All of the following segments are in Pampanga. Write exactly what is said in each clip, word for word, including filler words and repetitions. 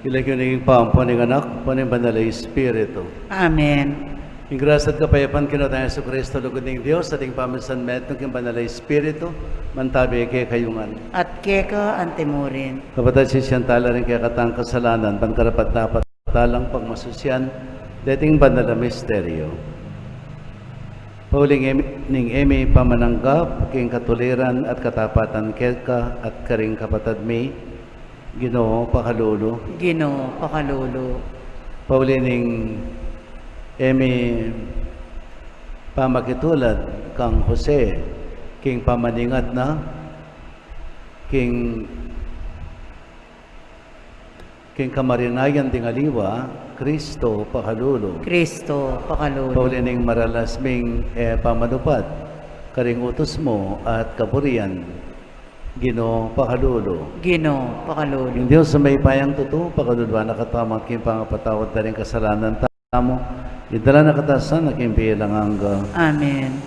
King lagyu ning Ibpa, ampo ning Anak, ampo ning Banal a Espiritu. Amen. Ing grasya at kapayapan king Ginu tang Jesucristo, lugud ning Dios, at ing pamisanmetung king Banal a Espiritu, mantabi kekayu ngan. At keka antimurin. Kapatad, sisian tala ring kekatang kasalanan, ban karapat-dapat talang pagmasusian deting banal a misteryo. Pauli ning e mi, ning e mi pamananggap king katuliran at katapatan keka at karing kapatad mi, Ginu, pakalulu. Ginu, pakalulu. Pauli ning e mi pamakitulad kang Jose, king pamaningat na, king, king kamarinayan ding aliwa, Kristo, pakalulu. Kristo, pakalulu. Pauli ning maralas ming e pamanupad karing utus mu at kaburian, Ginu, pakalulu. Ginu, pakalulu. Ing Dios a mayupayang tutu, pakaluluan na katamu at king pangapatawad da ring kasalanan tamu, idala na katamu sana king bie alang angga. Amen.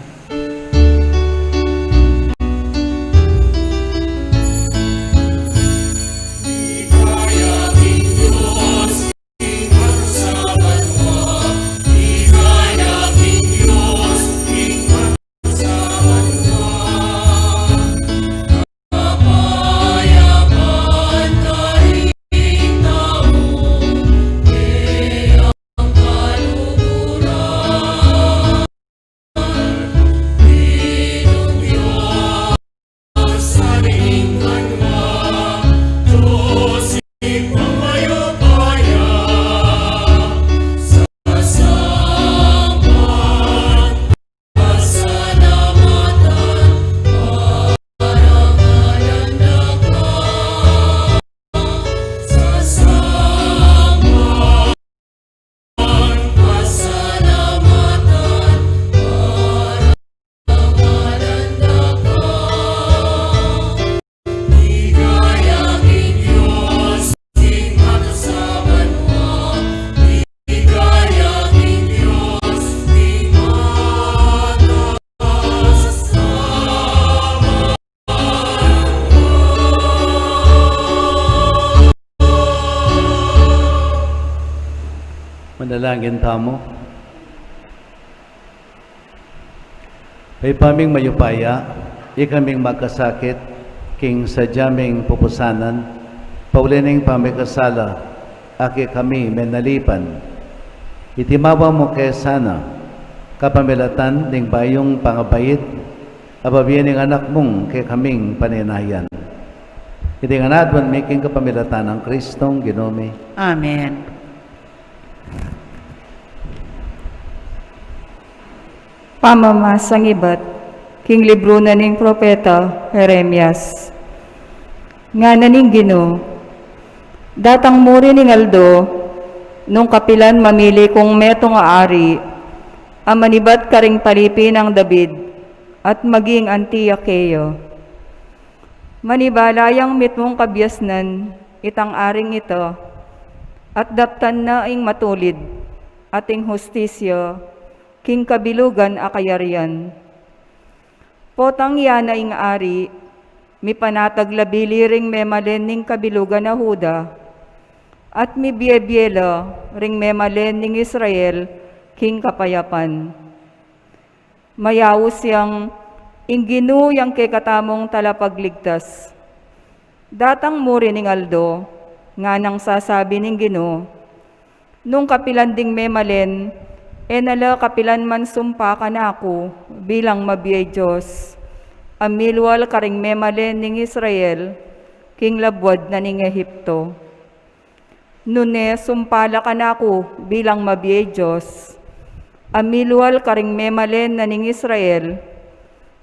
Manalangin tamu. Ibpa ming mayupaya, ikaming magkasakit king sadya ming pupusanan, pauli ning pamikasala a kekami menalipan, itimawa mu ke sana kapamilatan ning bayung pangabait a bibie ning Anak mung kekaming paninayan. Iti ngan aduan mi king kapamilatan nang Kristong Ginu mi. Amen. Pamamasang ibat king libru na ning propeta Jeremias. Ngana ning Ginu, datang mu rin ing aldo, nung kapilan mamili kung metung a ari, a manibat karing palipi nang David, at maging anti ya keya. Manibala yang mitmung kabiasnan itang aring ita, at daptan na ing matulid at ing hustisya king kabilugan a kayarian. Potang ya na ing ari, mipanatag la bili ring memalen ning kabilugan a Juda, at mibie-bie la ring memalen ning Israel king kapayapan. Mayaus yang ing Ginu yang kekatamung talapagligtas. Datang mu rin ing aldo, nganang sasabi ning Ginu, nung kapilan ding memalen, e na la kapilan mansumpa kanaku bilang mabie Dios, a milual karing memalen ning Israel king labuad na ning Egipto. Nune sumpa la kanaku bilang mabie Dios, a milual karing memalen na ning Israel,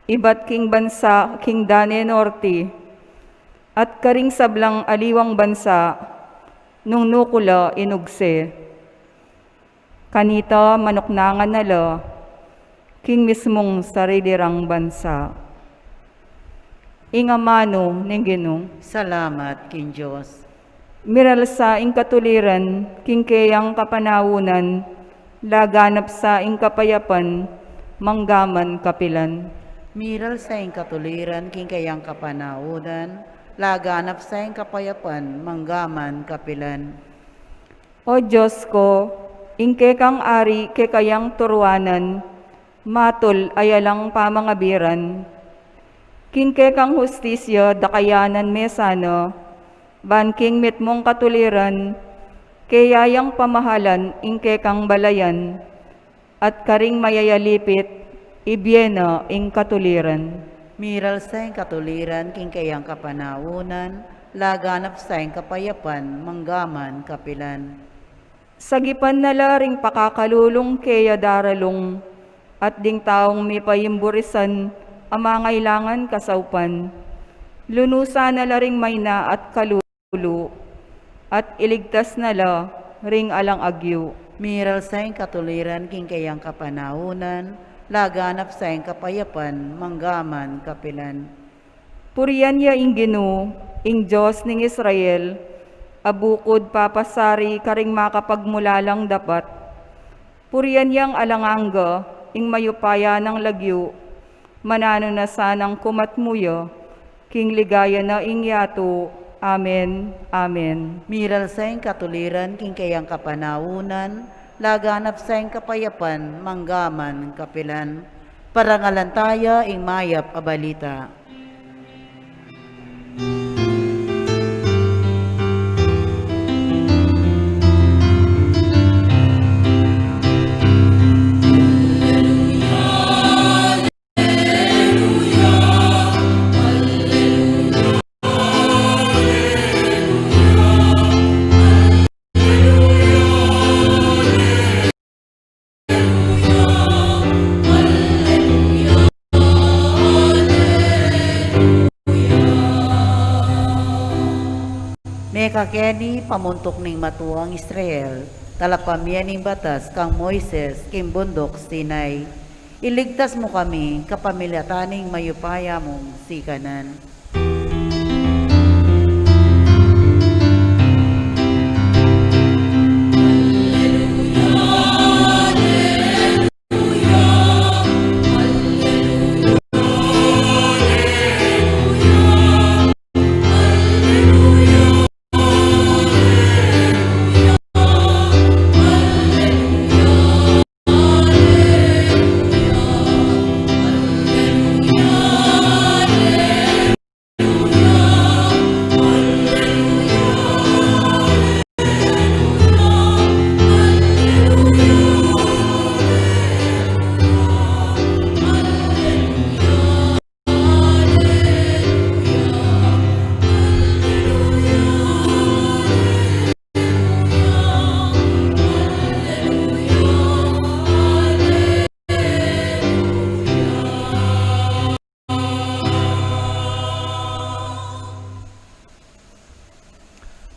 ibat king bansa king dane norte, at karing sablang aliwang bansa, nung nuku la inugse. Kanita manuknangan na la king mismung sarili rang bansa. Ing amanu ning Ginu. Salamat king Dios. Miral sa ing katuliran king keyang kapanaunan, laganap sa ing kapayapan manggaman kapilan. Miral sa ing katuliran king keyang kapanaunan, laganap sa ing kapayapan manggaman kapilan. O Dios ko, ing kekang ari kekayang turuanan, matul a alang pamangabiran. King kekang hustisya dakayanan me sana, ban king mitmung katuliran, keya yang pamahalan ing kekang balayan, at karing mayayalipit, ibie na ing katuliran. Miral sa ing katuliran king keyang kapanaunan, laganap sa ing kapayapan, manggaman kapilan. Sagipan na la ring pakakalulung keya daralung, at ding taung mipayimburisan a mangailangan kasaupan. Lunusan na la ring maina at kalu- lu, at iligtas na la ring alang agyu. Miral sa ing katuliran king keyang kapanaunan, laganap sa ing kapayapan, manggaman kapilan. Purian ya ing Ginu, ing Dios ning Israel, a bukud papasari karing makapagmulalang dapat. Purian yang alang angga, ing mayupaya nang lagyu, mananu na sanang kumatmu ya, king ligaya na ing yatu. Amen, amen. Miral sa ing katuliran king keyang kapanaunan, laganap sa ing kapayapan, manggaman kapilan. Parangalan taya ing mayap a balita. Mekakeni pamuntuk ning matuang Israel, talapamie ning batas kang Moises king bunduk Sinai. Iligtas mu kami kapamilatan ning mayupaya mung sikanan.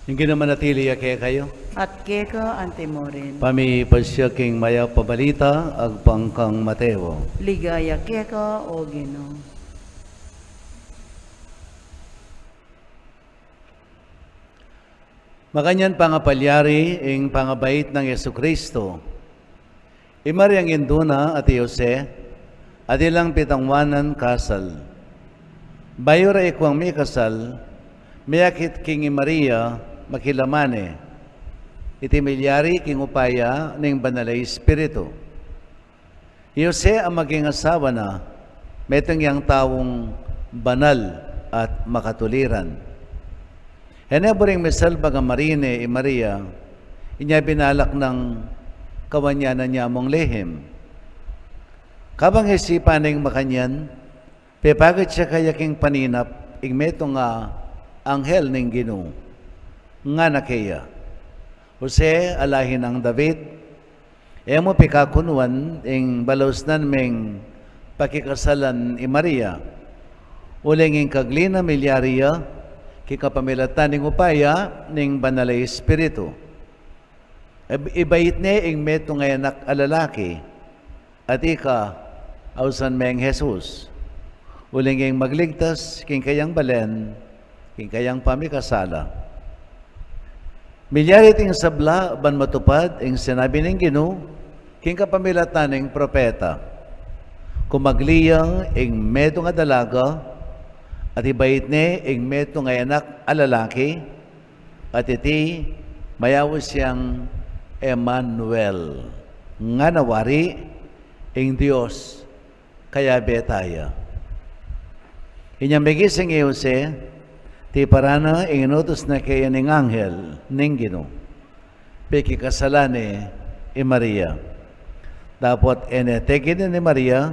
Ing Ginu manatili ya kekayu. At keka anti mu rin. Pamipasya king mayap a balita agpang kang Mateo. Ligaya keka, o Ginu. Makanyan pangapalyari ing pangabait nang Jesucristo. I Mariang indu na at i Jose, at ilang pitangwanan kasal. Bayu ra ikwang mikasal, miyakit king i Maria makilaman ne. Iti milyari king upaya ning Banal a Espiritu. I Jose a maging asawa na, metung yang taung banal at makatuliran. E ne buring misalbag a marine i Maria, inya binalak nang kawanyanan ya mung lihim. Kabang isipan ning makanyan, pepagat ya kaya king paninap ing metung a anghel ning Ginu. Ngana keya, Jose a lahi nang David, e mu pikakunuan ing balausnan meng pakikasalan i Maria. Uling ing kagli na milyari ya king kapamilatan ning upaya ning Banal a Espiritu. Ib-, ibait ne ing metung a anak a lalaki, at ika, ausan meng Jesus. Uling ing magligtas king kayang balen, king kayang pamikasala. Milyari iting sabla ban matupad ing sinabi ning Ginu king kapamilatan ning propeta. Kumagli ya ing metung a dalaga, at ibait ne ing metung a anak a lalaki, at iti Mayaus yang Emmanuel, ngana wari, ing Dios kayabe taya. Inyang megising i Jose, tiparan na ing inutus na kaya ning anghel ning Ginu, pekikasalan ne i Maria. Dapot e ne atekit i Maria,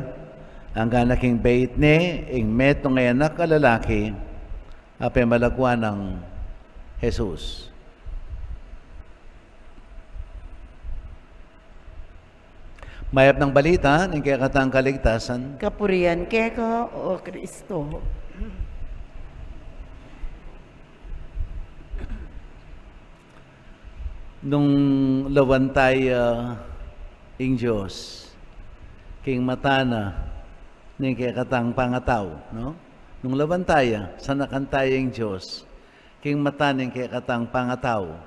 anggang king beit ne ing metung a anak a lalaki, a pemalaguan nang Jesus. Mayap a balita ning kekatang kaligtasan. Kapurian keka, O Kristo. Nung lawan taya ing Dios king mata na ning kekatang pangatau, no? Nung lawan taya, sanakan taya ing Dios king mata ning kekatang pangatau,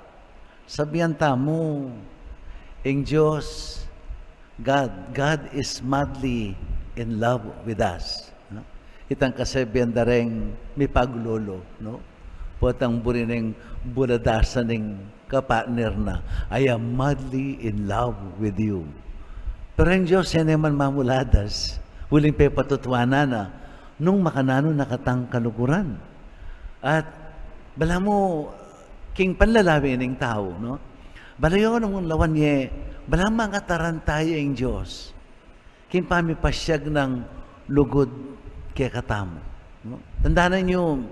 sabian tamu, ing Dios, God, God is madly in love with us, no? Itang kasabian da reng mipaglolo, no? Potang buri neng buladasan ing kapartner na, "I am madly in love with you." Pero ing Dios, e ne man mamuladas, uling pepatutuanan na nung makananu na katang kaluguran. At balamu king panlalawen ning tau, no? Balamu nung lawan ye, balamu mangataran taya ing Dios king pamipasyag nang lugud kekatamu, no? Tandanan yu,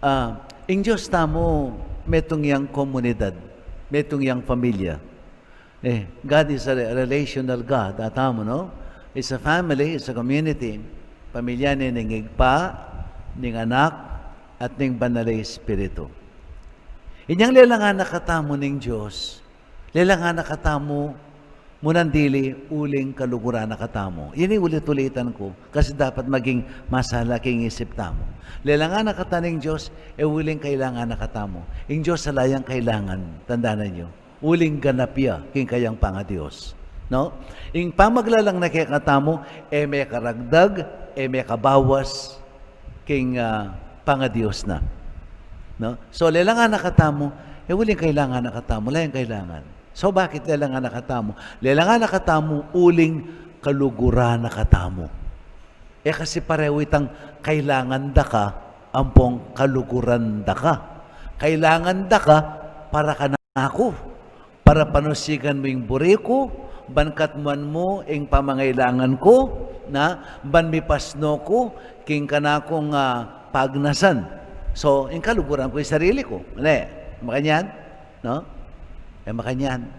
ah, ing Dios tamu metung yang komunidad, metung yang familia. E, God is a re-, relational God, a tamu, no? It's a family, it's a community. Pamilya ne ning Ibpa, ning Anak, at ning Banal a Espiritu. Inyang lelangan na katamu ning Dios, lelangan na katamu mu nang dili uling kaluguran na katamu. Ini ulit-ulitan ku, kasi dapat maging masala king isip tamu. Lelangan na kata ning Dios, e uling kailangan na katamu. Ing Dios ala yang kailangan, tandanan yu. Uling ganap ya king kayang pangadios, no? Ing pamaglalang na kekatamu, e mekaragdag, e mekabawas king, ah, pangadios na, no? So, lelangan na katamu, e uling kailangan na katamu, ala yang kailangan. So, bakit lelangan na katamu? Lelangan na katamu uling kaluguran na katamu. E kasi parehu itang kailangan da ka ampong kaluguran da ka. Kailangan da ka para kanaku, para panusigan mu ing buri ku, ban katmuan mu ing pamangailangan ku, na ban mipasno ku king kanakung, ah, pagnasan. So, ing kaluguran ku ing sarili ku. Mali. Makanyan? No? E makanyan.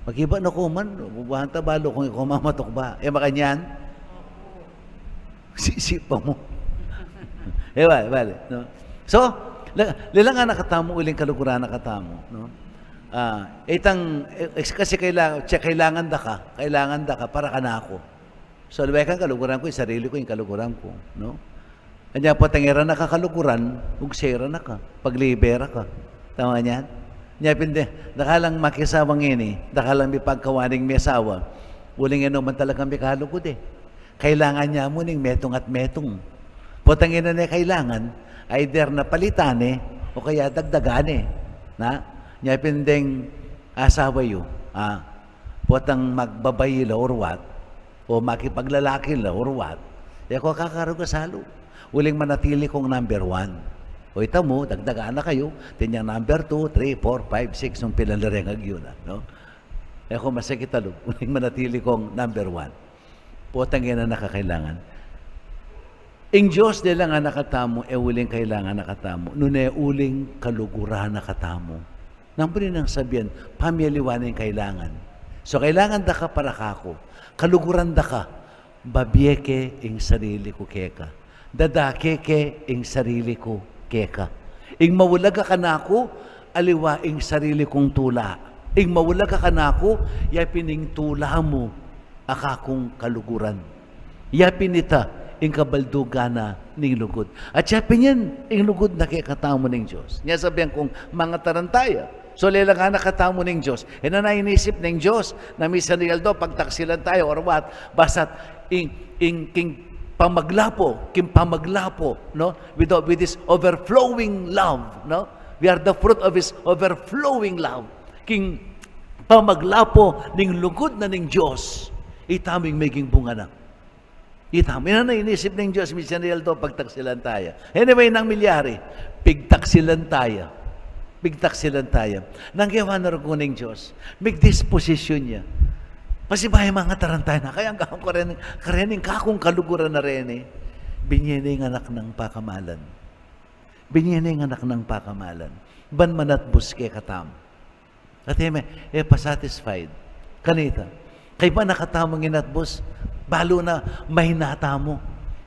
Magiba na ku man, bubuhan ta balu kung ikaw mamatok ba. E makanyan? Sisipa mu. E, bale, bale, no? So, la-, lelangan na katamu, uling kaluguran na katamu, no? Ah, itang, e, e, kasi kaila-, tse, kailangan da ka, kailangan da ka para kanaku. So, aliwa kang kaluguran ku, ing sarili ku, ing kaluguran ku, no? Anya potang e ra na ka kaluguran, ugse ra na ka, paglibe ra ka. Tama nyan? Nya pin de, dakal lang makisawa ngeni, dakal lang mipagkawaning misawa, uling e no man talagang mikalugud e. Kailangan ya mu ning metung at metung. Potang e na ne kailangan, either na palitan ne, o kaya dagdagan ne. Na? Nya pin deng asawa yu, ah, potang magbabai la or what, o makipaglalaki la or what, e ko kakarga salu. Uling manatili kung number one. O ita mu, dagdagan na kayu, tinyang number two, three, four, five, six, nung pilan la reng agyu na, no? E ko masakit a lub, uling manatili kung number one. Potang e na na ka kailangan. Ing Dios lelangan na katamu, e uling kailangan na katamu. Nune uling kaluguran na katamu. Nanu pu ning sabian, pamialiwa ning kailangan. So, kailangan da ka para kaku. Kaluguran da ka, babie ke ing sarili ku keka. Dadake ke ing sarili ku keka. Ing maulag a kanaku, aliwa ing sarili kung tula. Ing maulag a kanaku, ya pin ing tula mu a kakung kaluguran. Ya pin ita ing kabaldugan na ning lugud. At ya pin yan ing lugud na kekatamu ning Dios. Nya sabian kung mangataran taya. So, lelangan na katamu ning Dios. E na na inisip ning Dios na misan ing aldo pagtaksilan taya or what. Basta't ing, ing, king pamaglapo, king pamaglapo, no? With, with this overflowing love, no? We are the fruit of His overflowing love. King pamaglapo ning lugud na ning Dios, itamu ing meging bunga na. Itamu, ina na inisip ning Dios, misyonaryo to, pagtaksilan taya. Anyway, nanu ing milyari, pigtaksilan taya. Pigtaksilan taya. Nanu ing gewa na rugyan ning Dios, migdisposisyon ya. Pasibayu, mangatarantaya na, kaya ang kakung kareni, kareni ing kakung kaluguran na reni. Binye ne ing anak nang pakamalan. Binye ne ing anak nang pakamalan ban manatbus kekatamu. At e me, e pa satisfied. Kanita, kaybat na katamung inatbus, balu na maina tamu.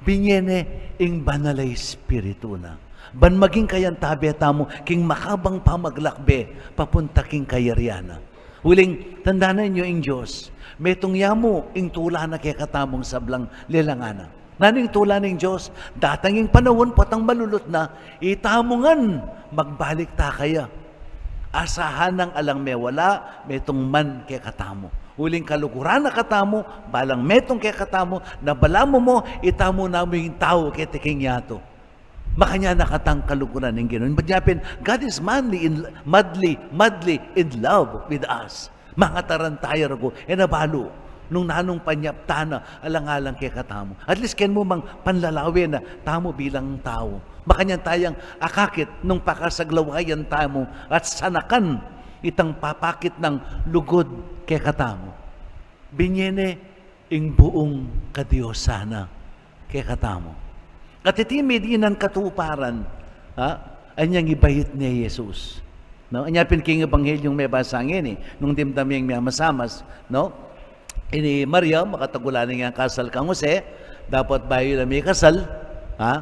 Binye ne ing Banal a Espiritu na ban maging kayantabe tamu king makabang pamaglakbe papunta king kayarian na. Uling, tandanan yu ing Dios, metung ya mu ing tula na kekatamung sablang lelangan na. Nanu ing tula ning Dios? Datang ing panaun, potang malulut na, itamu ngan magbalik ta kaya. Asahan nang alang mewala, metung man kekatamu. Uling kaluguran na katamu, balang metung kekatamu, na balamu mu, itamu na mu ing tau keti king yatu. Makanyan na katang kaluguran ning Ginu. Ibat nya pin, God is madly in, madly, madly in love with us. Mangatarantaya rugyan, e na balu nung nanung panyaptan na alang-alang kekatamu. At least, ken mu mang panlalawen na tamu bilang tau. Makanyan tayang akakit nung pakasaglawayan tamu at sanakan itang papakit nang lugud kekatamu. Binye ne ing buung kadiosan na kekatamu. At iti medinan katuparan, ha? Anyang ibait ne i Jesus. No? Anya pin king Ebanghelyung mebasa ngeni, nung dimdam yang miamasamas, no? Ini Maria, makatagula na yang kasal kang Jose, dapot bayu la mikasal, ha?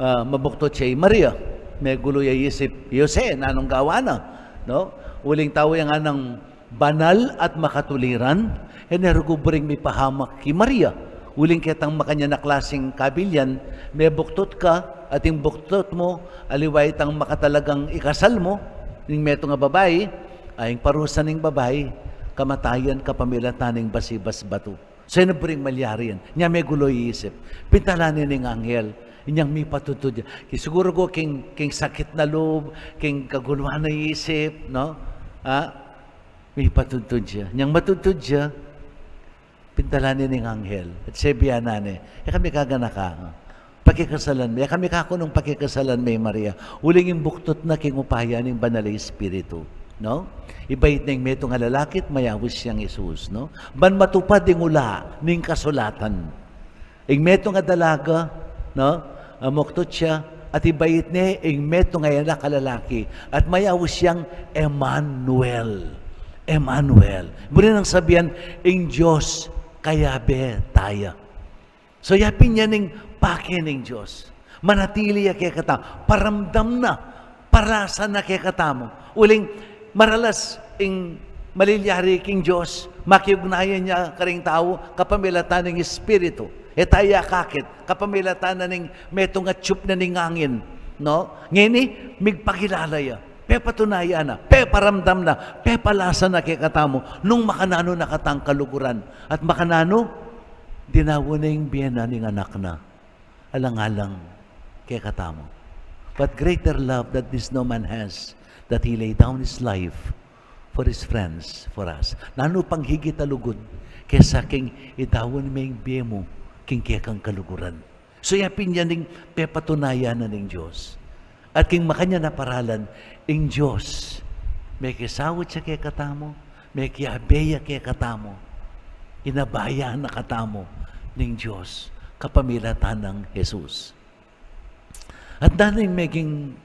Ah, mabuktot ya i Maria. Megulu ya isip i Jose, nanung gawan na, no? Uling tau yang anang banal at makatuliran, e ne rugyan buring mipahamak ki Maria. Uling ketang makanyan a klasing kabilyan, mebuktot ka, at ing buktot mu, aliwa itang makatalagang ikasal mu ning metung a babai, ay ing parusa ning babai, kamatayan kapamilatan ning basibas batu. So, e na buring malyari yan. Nya megulu ya isip. Pintalan ne ning anghel. Inyang mipatudtud ya. Ki siguru ko king, king sakit na lub, king kaguluan na isip, no? Ha? Mipatudtud ya. Inyang matudtud ya, pintalan ne ning anghel. At sebian na ne, e ka mikaganaka. Pakikasalan me. E ka mikakunung pakikasalan me i Maria. Uling ing buktot na king upaya ning Banal a Espiritu, no? Ibait ne ing metung a lalaki at mayaus yang Jesus, no? Ban matupad ing ula ning kasulatan. Ing metung a dalaga, no? A muktot ya, at ibait ne ing metung a anak a lalaki, at mayaus yang Emmanuel. Emmanuel. Buri nang sabian, ing Dios kayabe taya. So, yapin ya ning pake ning Dios. Manatili ya kekatamu. Paramdam na, palasa na kekatamu. Uling, maralas ing malilyari king Dios, makiugnayan ya karing tau kapamilatan ning Espiritu. E taya akakit kapamilatan na ning metung a tiyup na ning angin, no? Ngeni, migpakilala ya. Pepatunayan na, peparamdam na, pepalasa na kekatamu nung makananu na katang kaluguran. At makananu, dinaun ne ing bie na ning anak na alang-alang kekatamu. But greater love that this no man has, that he lay down his life for his friends, for us. Nanu pang higit a lugud kesa king idaun me ing bie mu king kekang kaluguran? So, yapin ya ning pepatunayan na ning Dios. At king makanyan a paralan, ing Dios, mekisaut ya kekatamu, mekiabe ya kekatamu, inabayan na katamu ning Dios, kapamilatan nang Jesus. At nanu ing meging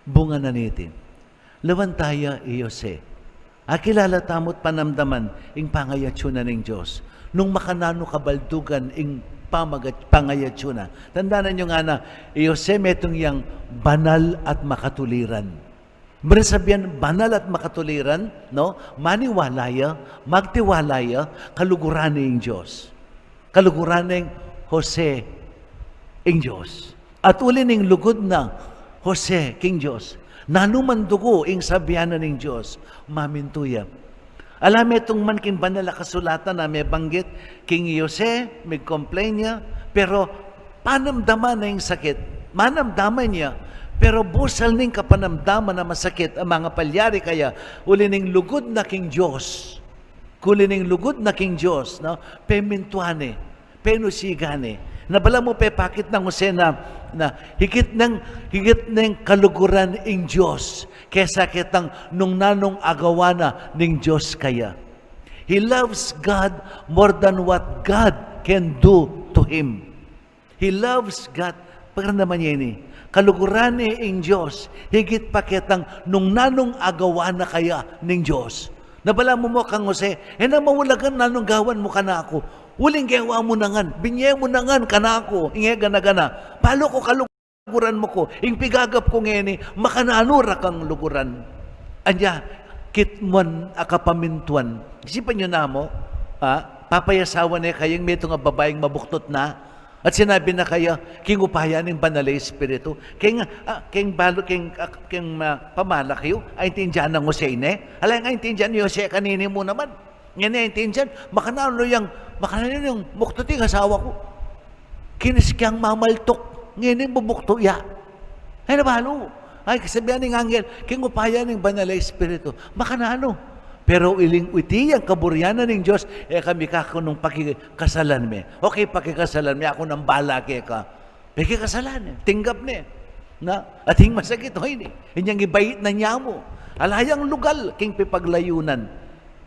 bunga na niti? Lawan taya i Jose. Akilala tamu't panamdaman ing pangayatsu na ning Dios. Nung makananu kabaldugan ing pamagat-, pangayatsu na. Tandanan yu ngana, i Jose metung yang banal at makatuliran. Mari sabian, banal at makatuliran, no? Maniwala ya, magtiwala ya, kaluguran ne ing Dios. Kaluguran neng Jose ing Dios. At uli ning lugud na Jose king Dios, nanu man dugu ing sabian na ning Dios, mamintu ya. Ala, metung man king Banal a Kasulatan a mebanggit king Jose, mig-complain ya, pero panamdaman na ing sakit. Manamdaman ya, Pero busal ning kapanamdaman a masakit a mangapalyari kaya, uli ning lugud na king Dios. Uli ning lugud na king Dios, no? Pemintuan ne, penusigan ne. Na balamu pepakit nang Jose na, na higit neng, higit neng kaluguran ing Dios kesa ketang nung nanung agawa na ning Dios kaya. He loves God more than what God can do to him. He loves God. Pakiramdaman ye ini. Kaluguran ne ing Dios higit pa ketang nung nanung agawa na kaya ning Dios. Na balamu mu kang Jose, e na maulagan nanung gawan mu kanaku. Uling gewa mu na ngan, binye mu na ngan kanaku ing e gana-gana. Balu ku kaluguran mu ku, ing pigagap ku ngeni, makananu ra kang luguran? Anya, kitmuan a kapamintuan. Isipan yu namu, ha? Papayasawan ne kaya ing metung a babaing mabuktut na, at sinabi na kaya, king upaya ning Banal a Espiritu. King, ah, king balu, king, ah, king, ah, pamalak yu, aintindian nang Jose ne? Ala yang aintindian ni Jose kanini mu naman? Ngeni aintindian, makananu yang, makananu yang muktu ing asawa ku? Kinis kyang mamaltuk, ngeni bubuktu ya. Ay, na balu. Ay, kasabian ning anghel, king upaya ning Banal a Espiritu. Makananu? Pero iling iti yang kaburian na ning Dios, e ka mikakunung pakikasalan me. Okay, pakikasalan me, aku nang bala keka. Pakikasalan ne, tinggap ne. Na, ating masakit, hoy ni. Inyang ibait na niya mu. Ala yang lugal, king pipaglayunan.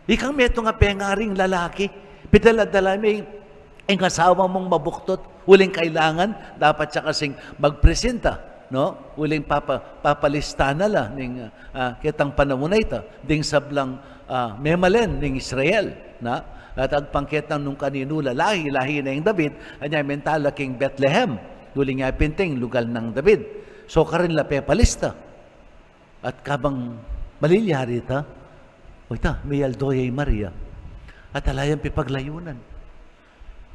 Ikang metung a pengaring lalaki, pidala-dala me ing asawa mung mabuktut, uling kailangan, dapat siya kasing magpresenta, no? Uling papa-, papalista na la ning, ah, ketang panaun a ita, ding sablang, ah, memalen ning Israel, na? At agpang ketang nung kaninu la lahi, lahi na ing David, anya mintala king Bethlehem, uling ya pin ing lugal nang David. So, karin la pepalista. At kabang malilyari ita, o ita, miyaldo ya i Maria. At ala yang pipaglayunan.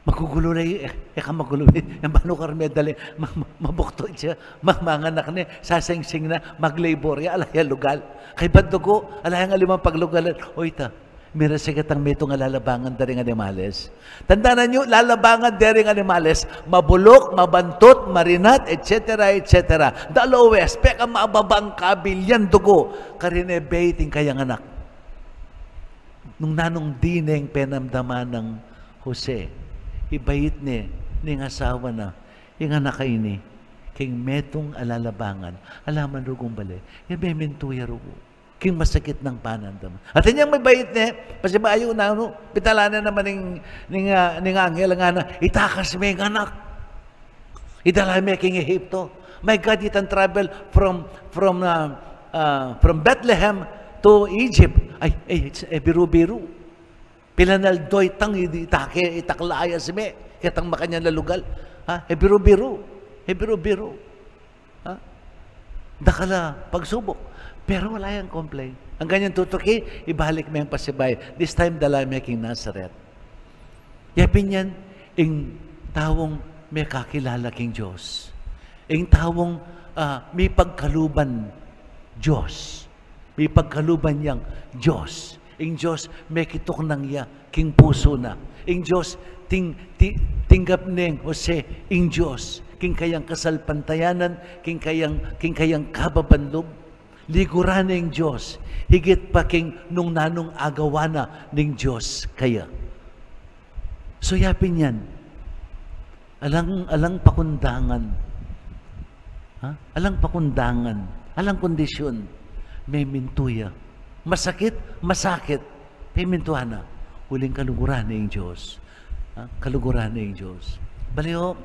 Magugulu la, e, e ka magulu, e, yang banu ka rin medali, ma-, ma-, mabuktut ya, ma-, manganak ne, sasingsing na, mag-labor ya, ala yang lugal. Kaybat dugu, ala yang alimang paglugalan, o ita, mira, sige tang metung a lalabangan da ring animales. Tandanan yu, lalabangan da ring animales, mabuluk, mabantut, marinat, et cetera, et cetera. The lowest, pekababang kabil yang dugu, karin e bait ing kayang anak. Nung nanung dine ing penamdaman nang Jose, ibait ne ning asawa na, ing anak a ini, king metung a lalabangan, ala man rugung bale, e memintu ya rugu. King masakit nang panamdaman. At inyang mibait ne, pasibayu na, no? Pitala na naman ning, ning, ah, ning anghel, ngana, itakas me ing anak. Idala me king Ehipto. My God, itang travel from, from, ah, ah, from Bethlehem to Egypt. Ay, ay, it's, e biru-biru. Pilan aldo itang i-, itake, itaklas me ketang makanyan a lugal. Ha? E biru-biru. E biru-biru. Ha? Dakal a pagsubuk. Pero ala yang complain. Anggang inyang tutuki, ibalik me ing pasibayu. This time, dala me king Nazaret. Ya pin yan, ing taung mekakilala king Dios. Ing taung, ah, mipagkaluban Dios. Mipagkaluban yang Dios. Ing Dios mekituknang ya king pusu na. Ing Dios ting-, ti-, tinggap neng Jose ing Dios. King kayang kasalpantayanan, king kayang, king kayang kababan lub. Liguran ne ing Dios. Higit pa king nung nanung agawa na ning Dios kaya. So, ya pin yan. Alang, alang pakundangan. Ha? Alang pakundangan. Alang kondisyon. Memintu ya. Masakit, masakit. Pemintuan na. Uling kaluguran ne ing Dios. Ha? Kaluguran ne ing Dios. Bale ho,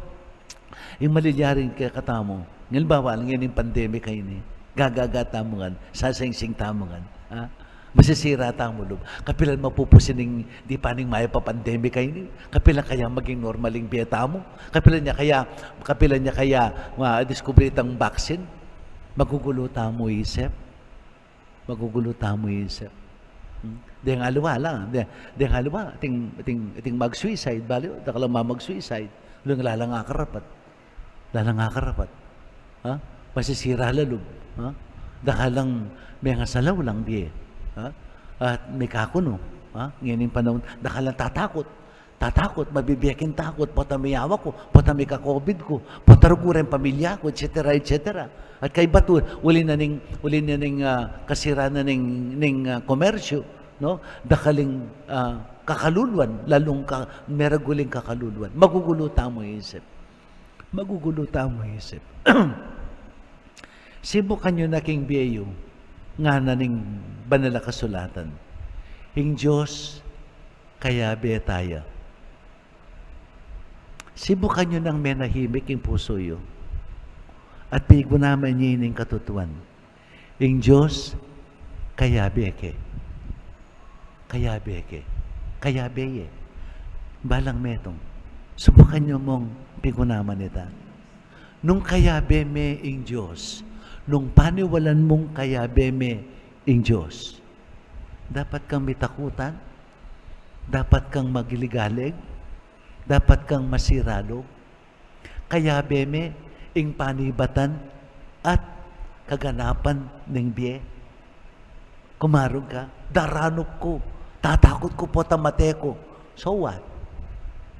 ing malilyari kekatamu. Halimbawa, ngeni ing pandemic a ini. Gagaga tamu ngan, sasingsing tamu ngan. Ha? Masisira tamu lub. Kapilan mapupusin ing dipaning mayap a pandemic a ini? Kapilan kaya maging normal ing bie tamu? Kapilan ya kaya, kapilan ya kaya madiskubre itang vaccine? Magugulu tamu isip. Magugulu tamu isip. Hmm? Deng aliwa la, de-, deng aliwa, ating, ating, ating mag-suicide, bale, dakal a mamag-suicide, uling ala lang akarapat. Ala lang akarapat. Ha? Masisira la lub. Ha? Dakal lang mengasalaw lang bie. Ha? At mekakunu. Ha? Ngening panaun, dakal lang tatakut. Tatakut, mabibie king takut, pota miyawa ku, pota mika-COVID ku, pota rugu ring pamilya ku, et cetera, et cetera. At kaybat, uli na ning, uli na ning, ah, kasira na ning, ning, ah, komersyu, no? Dakal ing, ah, kakaluluan, lalung ka-, meragul ing kakaluluan. Magugulu tamu isip. Magugulu tamu isip. Sibukan yu na king bie yu, ngana ning Banal a Kasulatan. Ing Dios, kayabe taya. Sibukan yu nang menahimik ing pusu yu. At pigunaman ye ing katutuan. Ing Dios, kayabe ke. Kayabe ke. Kayabe ye. Balang metung. Subukan yu mung pigunaman ita. Nung kayabe me ing Dios, nung paniwalan mung kayabe me ing Dios, dapat kang mitakutan, dapat kang magiligalig, dapat kang masira lub. Kayabe me ing panibatan at kaganapan ning bie. Kumarug ka, daranup ku, tatakut ku pota mate ku. So what?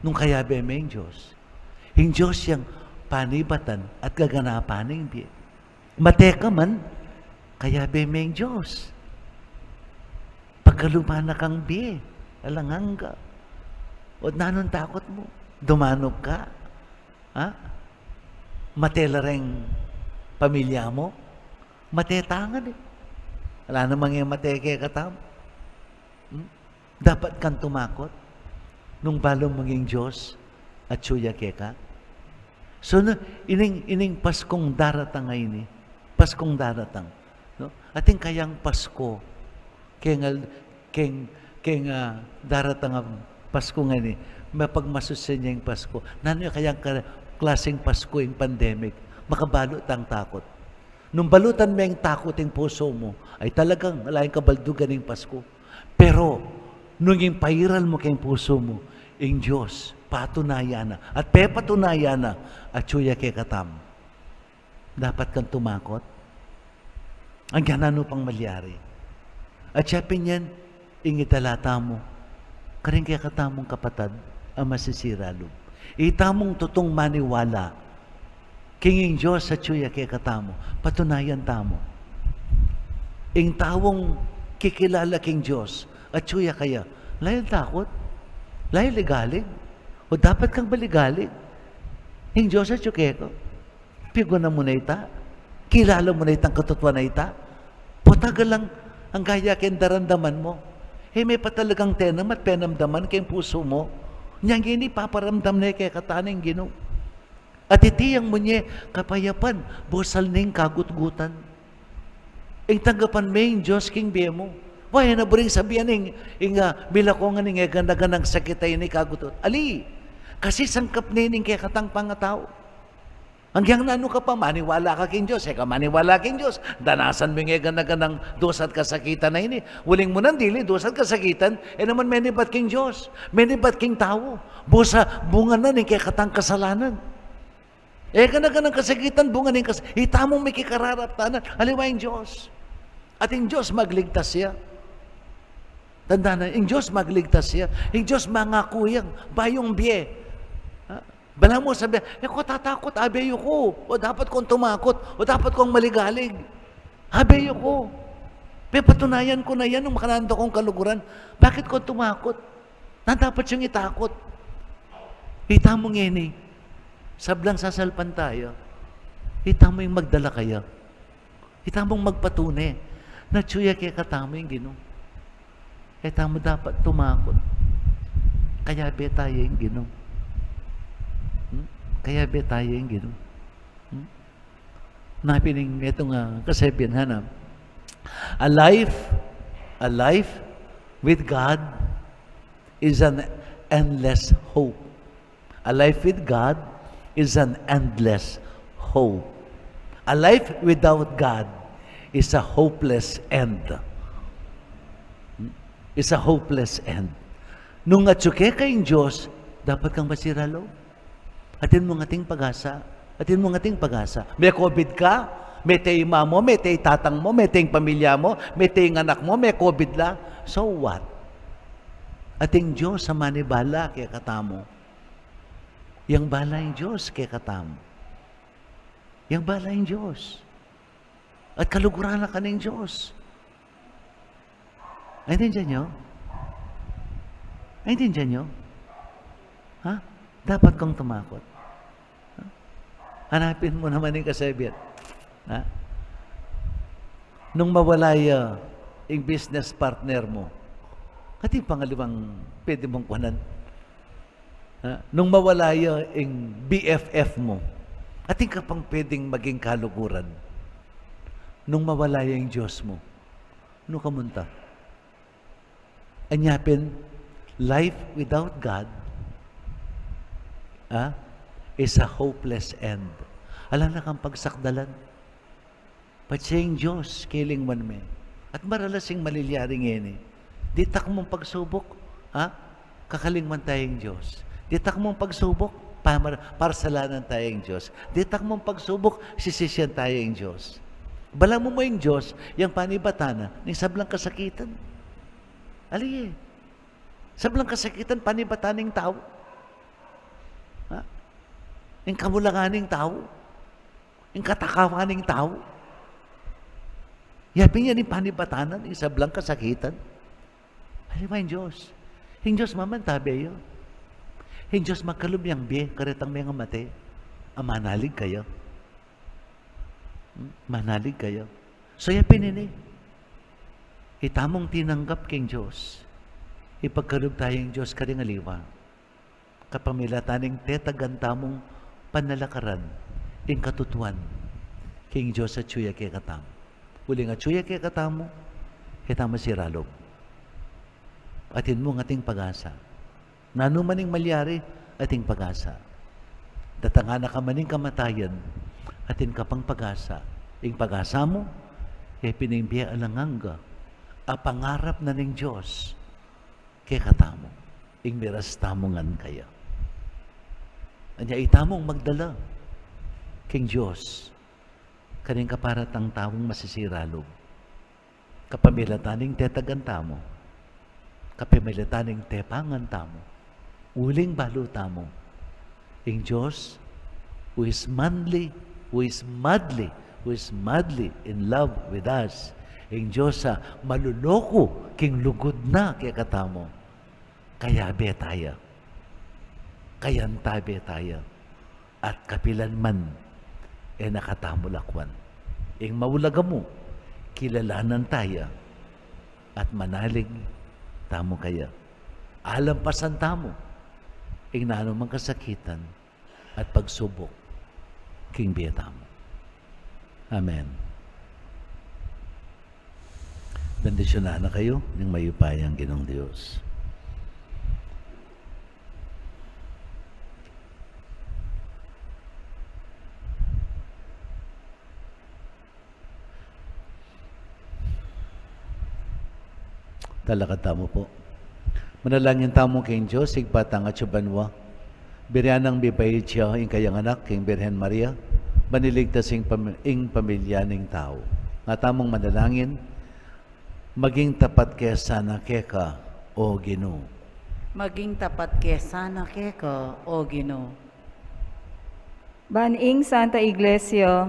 Nung kayabe me ing Dios. Ing Dios yang panibatan at kaganapan ning bie. Mate ka man, kayabe me ing Dios. Pagkalub na kang bie, alang angga. O nanung takut mu? Dumanup ka? Ha? Mate la reng pamilya mu? Mate tangan e. Ala namang e mate kekatamu. Hmm? Dapat kang tumakut nung balu mung ing Dios atyu ya keka. So, no, ining, ining Paskung daratang a ini, Paskung daratang, no? Atin kayang Pasko, keng al-, keng, keng, ah, daratang a Pasko ngeni, mapagmasusian ya ing Pasko. Nanu ya kayang ka-, klaseng Pasko ing pandemic? Makabalu tang takut. Nung balutan me ing takut ing pusu mu, ay talagang ala yang kabaldugan ing Pasko. Pero, nung ing pairal mu keng pusu mu, ing Dios, patunayan na, at pepatunayan na, atyu ya kekatamu. Dapat kang tumakut. Agyang nanu pang malyari. At ya pin yan, ing idala tamu karing kekatamung kapatad a masisira lub. Itamung tutung maniwala king ing Dios atyu ya kekatamu, patunayan tamu. Ing taung kikilala king Dios atyu ya kaya, ala yang takut, ala yang ligalig, o dapat kang maligalig. Ing Dios atyu keka. Pigunan mu na ita. Kilala mu na itang katutuan a ita. Pota galang angga ya keng daramdaman mu. E me pa talagang tenam at penamdaman keng pusu mu. Inyang ini paparamdam ne kekatamu ning Ginu. At iti yang munye kapayapan, busal ning kagutgutan. Ing tanggapan me ing Dios king bie mu. Wa, e na buring sabian ing, ing, ah, milakongan ing eganaganang sakit a ini kagutgut. Ali, kasi sangkap ne ning kekatang pangatau. Agyang nanu ka pa, maniwala ka king Dios, e ka maniwala king Dios, danasan mu ing eganaganang dusa at kasakitan a ini. Uling mu nang dili, dusa at kasakitan, e naman menibat king Dios, menibat king tau. Busa, bunga na ning kekatang kasalanan. Eganaganang kasakitan, bunga ning kas-, itamung mikikararaptanan, aliwa ing Dios. At ing Dios magligtas ya. Tandaan na, ing Dios magligtas ya. Ing Dios mangaku yang bayung bie. Ha? Balamu sabian, e ku tatakut, abe yu ku. O dapat kung tumakut, o dapat kung maligalig. Abe yu ku. Pepatunayan ku na yan nung makananu kung kaluguran. Bakit ku tumakut? Nanu dapat yung itakut? Itamu ngeni, sablang sasalpantaya, itamu ing magdala kaya. Itamung magpatune na atyu ya kekatamu ing Ginu. E tamu dapat tumakut. Kayabe taya ing Ginu. Hmm? Kayabe taya ing Ginu. Hmm? Na pin ing metung a kasabian, ha na. A life, a life with God is an endless hope. A life with God is an endless hope. A life without God is a hopeless end. Hmm? Is a hopeless end. Nung atyu keka ing Dios, dapat kang masira lub. Atin mung ating pag-asa. Atin mung ating pag-asa. Me-COVID ka, mete ing ima mu, mete ing tatang mu, mete ing pamilya mu, mete ing anak mu, me-COVID la. So what? Ating Dios a manibala kekatamu. Yang bala ing Dios kekatamu. Yang bala ing Dios. At kaluguran na ka ning Dios. Naintindihan niyo? Naintindihan niyo? Ha? Dapat kang tumakot. Ha? Hanapin mu naman ing kasabian. Ha? Nung mawala ya ing business partner mu, ating pangaliwang pwede mung kuanan. Ha? Nung mawala ya ing B F F mu, atin ka pang pwedeng maging kaluguran. Nung mawala ya ing Diyos mu, nu ka munta? Anya pin, life without God, ah, is a hopeless end. Ala na kang pagsakdalan. Patse ing Diyos, kilingwan me. At maralas ing malilyari ngeni. Ditak mung pagsubuk, ha? Kakalingwan taya ing Diyos. Ditak mung pagsubuk, pamar-, parsalanan taya ing Diyos. Ditak mung pagsubuk, sisisian taya ing Diyos. Balamu mu ing Diyos, yang panibatan na ning sablang kasakitan. Ali e. Sablang kasakitan, panibatan ning tau. Ha? Ing kamulangan ning tau. Ing katakawan ning tau. Ya pin yan ing panibatan na ning sablang kasakitan. Aliwa ing Diyos. Ing Diyos mamantabe ya. Ing Diyos magkalub yang bie, karetang mengamate. A, manalig kaya. Hmm? Manalig kaya. So, ya pin ini. Itamung tinanggap king Diyos. Ipagkalub taya ing Diyos karing aliwa. Kapamilatan ning tetagan tamung panalakaran ing katutuan king Diyos atyu ya kekatamu. Uling atyu ya kekatamu, e tamu siralub. Atin mung ating pag-asa. Nanu man ing malyari, ating pag-asa. Datangan na ka man ning kamatayan, atin ka pang pag-asa. Ing pag-asa mu, e pin ing bie alang angga, a pangarap na ning Diyos kekatamu, ing miras tamu ngan kaya. Anya itamung magdala king Diyos karing kaparatang taung masisiralub. Kapamilatan ning tetagan tamu, kapamilatan ning tepangan tamu, uling balu tamu, ing Diyos, who is manly, who is madly, who is madly in love with us. Ing Diyos a maluluku king lugud na kekatamu. Kayabe taya. Kayantabe taya. At kapilan man, e na katamu lakwan. Ing maulaga mu, kilalanan taya, at manalig tamu kaya. Alampasan tamu ing nanu mang kasakitan at pagsubuk king bie tamu. Amen. Bendisyunan na kayu ning mayupayang Ginung Dios. Talakad tamu pu. Manalangin tamu king Dios, Ibpa tang atsu banua. Birian nang mibait ya ing kayang anak, king Birhen Maria, ban iligtas ing pam-, ing pamilya ning tau. Nga tamung manalangin, maging tapat ke sana keka, O Ginu. Maging tapat ke sana keka, O Ginu. Ban ing Santa Iglesia,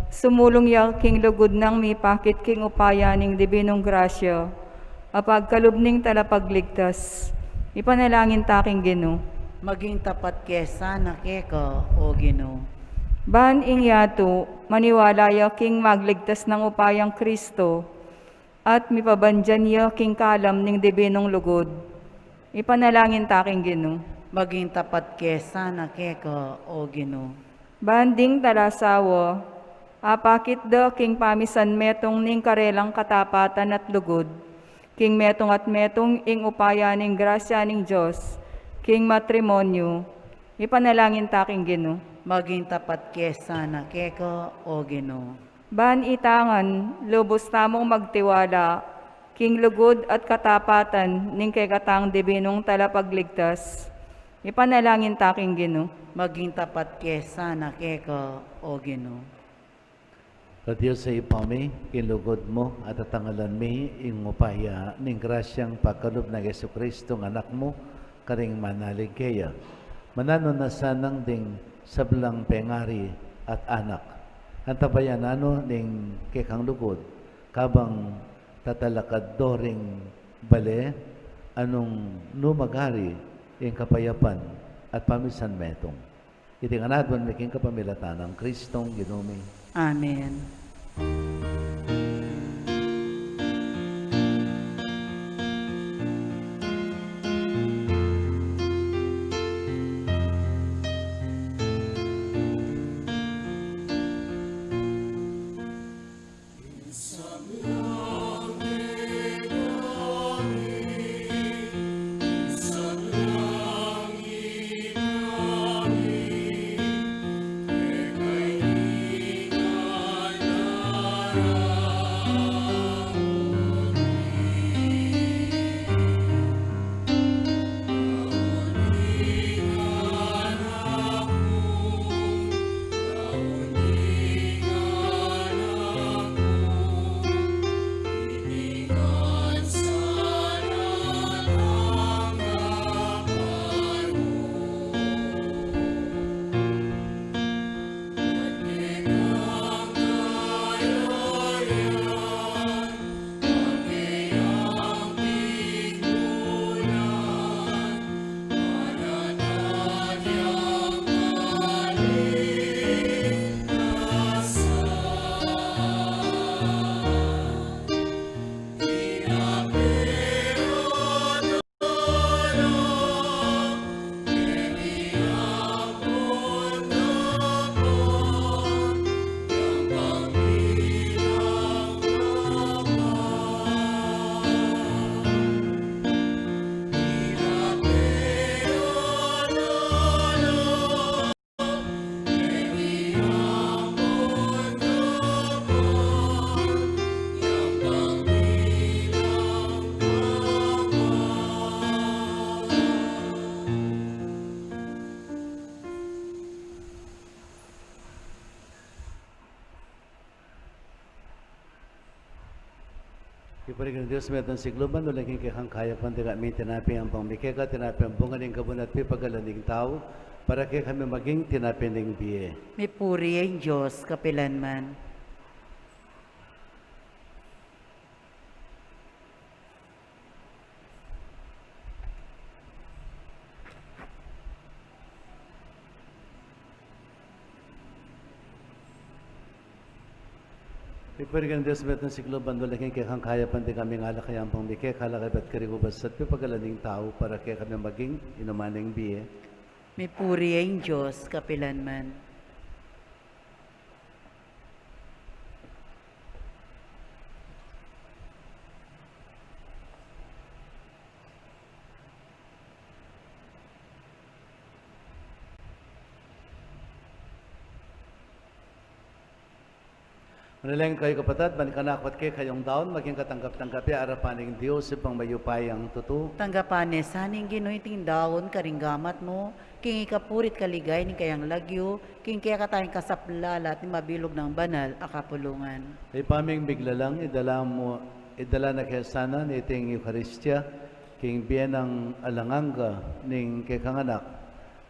sumulung ya king lugud nang mipakit king upaya ning dibinung grasya, a pagkalub ning Talapagligtas. Ipanalangin ta king Ginu. Maging tapat ke sana keka, O Ginu. Ban ing yatu, maniwala ya king magligtas nang upayang Kristo, at mipabandian ya king kalam ning dibinung lugud. Ipanalangin ta king Ginu. Maging tapat ke sana keka, O Ginu. Ban ding talasawa, apakit da king pamisan metung ning karelang katapatan at lugud, king metung at metung ing upaya ning grasya ning Dios, king matrimonyu. Ipanalangin ta king Ginu. Maging tapat ke sana keka, O Ginu. Ban ita ngan, lubus tamung magtiwala king lugud at katapatan ning kekatang dibinung Talapagligtas. Ipanalangin ta king Ginu. Maging tapat ke sana keka, O Ginu. O Dios a Ibpa mi, king lugud mu, atangalan mi ing upaya ning grasyang pakalub nang Jesucristo, ing Anak mu, karing manalig keya. Mananu na sanang ding sablang pengari at anak, antabayanan no ning kekang lugud, kabang tatalakad do ring bale a nung nu magari ing kapayapan at pamisan metung. Iti ngan aduan mi king kapamilatan nang Kristong Ginu mi. Amen. King purian ning Dios, metung sikluban, uling king kekang kayapan, dikami tinape ampong mi keka, tinape a bunga ning kabun at pipagalan ning tau, para kekami maging tinape ning bie. Mipuri ing Dios kapilanman. King purian ning Dios, metung sikluban, uling king kekang kayapan, dikami ngalake ampong mi keka, lakayan at karikubas at pipagalan ning tau, para kekami maging inuman ning bie. Mipuri ing Dios kapilanman. Manalangin kayu, kapatad, ban ing kanaku at kekayung daun maging katanggap-tanggap ya arapan ning Dios Ibpang mayupayang tutu. Tanggapan na sa ning Ginu iting daun karing gamat mu, king ikapuri't kaligayan ning kayang lagyu, king kekatang kasaplalan at ning mabilug nang banal a kapulungan. Ibpa ming miglalang, idala mu, idala na kekami sana niting Eukaristia, king bie nang alang angga ning kekang Anak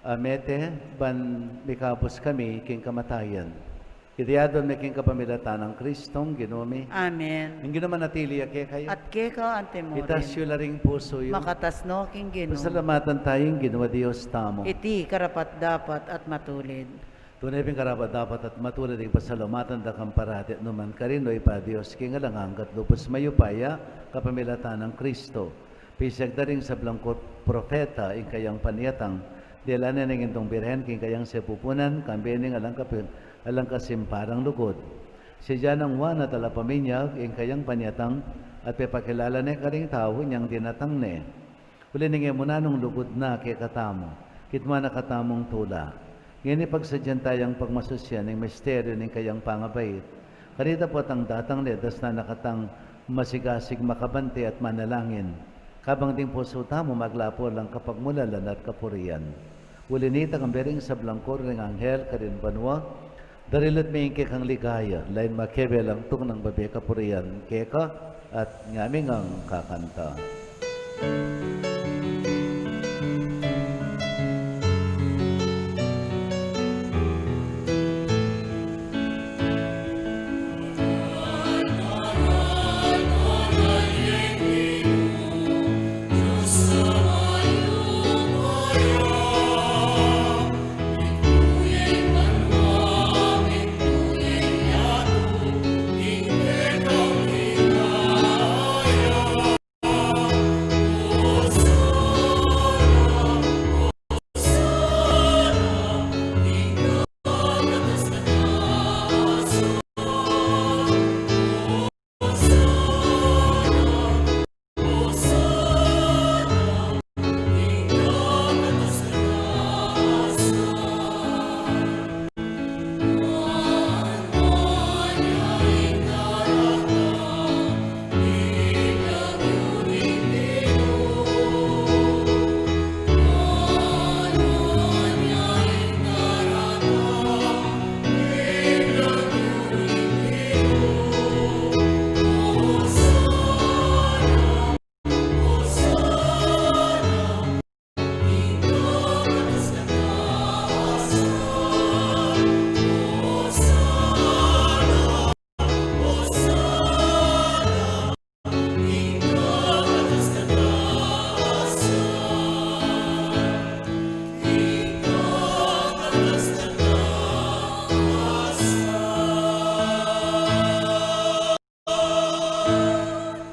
a mete, ban mikabus kami king kamatayan. Iti aduan mi king kapamilatan nang Kristong Ginu mi. Amen. Ing Ginu manatili ya kekayu. At keka anti mu rin. Itas yu la ring pusu yu. Makatas no king Ginu. Pasalamatan taya ing Ginu a Dios tamu. Iti karapat-dapat at matulid. Tune pin karapat-dapat at matulid ing pasalamatan da kang parati at nukarin man, O Ibpa, Dios king alang angga at lubus mayupaya, kapamilatan nang Kristo. Pisag da ring sablang propeta ing kayang panyatang, dinan ne ning Indung Birhen king kayang sepupunan, kambe ning alang kapi-, alang kasimparang lugud. Sinsian nang Juan a Talapaminyag ing kayang panyatang, at pepakilala ne karing tau inyang dinatang ne. Uli ning e mu nanung lugud na kekatamu, kitmuan na katamung tula. Ngeni pagsadyan tayang pagmasusyan ing misteryu ning kayang pangabait. Kanita potang datang ne, dasnan na katang masigasig, makabante at manalangin, kabang ding pusu tamu maglapu alang kapagmulalan at kapurian. Uli nita, kambe ring sablang koro ning anghel karin banua, Darilat mi ing kekang ligaya, lain makebelang tuknang babie kapurian keka, at ngami ngang kakanta.